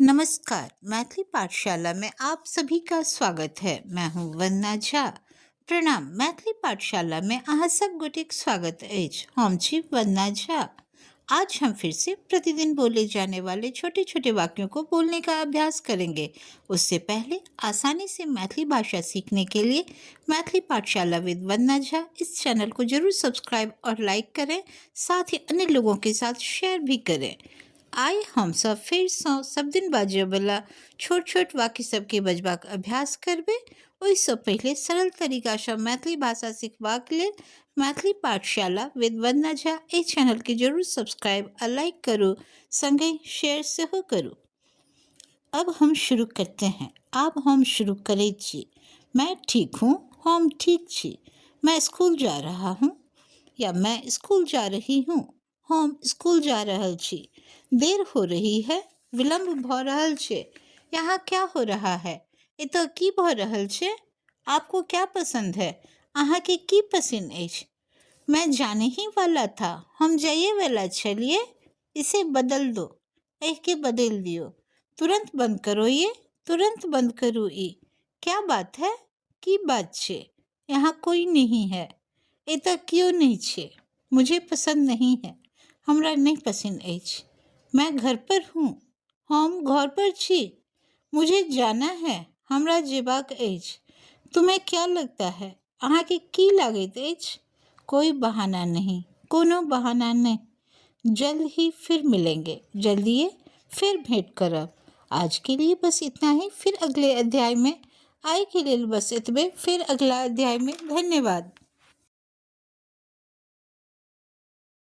नमस्कार, मैथिली पाठशाला में आप सभी का स्वागत है। मैं हूं वंदना झा। प्रणाम, मैथिली पाठशाला में अहाँ सब गोटेक स्वागत अछि। हम छी वंदना झा। आज हम फिर से प्रतिदिन बोले जाने वाले छोटे छोटे वाक्यों को बोलने का अभ्यास करेंगे। उससे पहले आसानी से मैथिली भाषा सीखने के लिए मैथिली पाठशाला विद वंदना झा इस चैनल को जरूर सब्सक्राइब और लाइक करें, साथ ही अन्य लोगों के साथ शेयर भी करें। आइ हमसब फेरसँ सबदिन बाजयवला छोट छोट वाक्य सबके बजबाक अभ्यास करबै। ओहिसँ पहिले सरल तरीकासँ मैथिली भाषा सिखबाक लेल मैथिली पाठशाला विद वंदना झा एहि चैनलके जरूर सब्सक्राइब आ लाइक करू, सङ्गहि शेयर सेहो करू। अब हम शुरू करते हैं। आब हम शुरू करै छी। मैं ठीक हूँ। हम ठीक छी। मैं स्कूल जा रहा हूँ या मैं स्कूल जा रही हूँ। हम स्कूल जा रहल छी। देर हो रही है। विलम्ब भऽ रहल छै। यहाँ क्या हो रहा है? एतऽ की भऽ रहल छै? आपको क्या पसंद है? अहाँके की पसिन अछि? मैं जाने ही वाला था। हम जाइए वाला छलियै। इसे बदल दो। एहिके बदलि दियौ। तुरंत बंद करो ये। तुरंत बंद करू ई। क्या बात है? की बात छै? यहाँ कोई नहीं है। एतऽ केओ नहि छै। मुझे पसंद नहीं है। हमरा नहि पसिन अछि। मैं घर पर हूँ। हम घर पर छी। मुझे जाना है। हमरा जेबाक अछि। तुम्हें क्या लगता है? अहाँके की लागैत अछि? कोई बहाना नहीं। कोनो बहाना नहि। जल्द ही फिर मिलेंगे। जल्दिए फेर भेंट करब। आज के लिए बस इतना ही। फिर अगले अध्याय में। आइ के लेल बस एतबे, फेर अगला अध्याय में। धन्यवाद।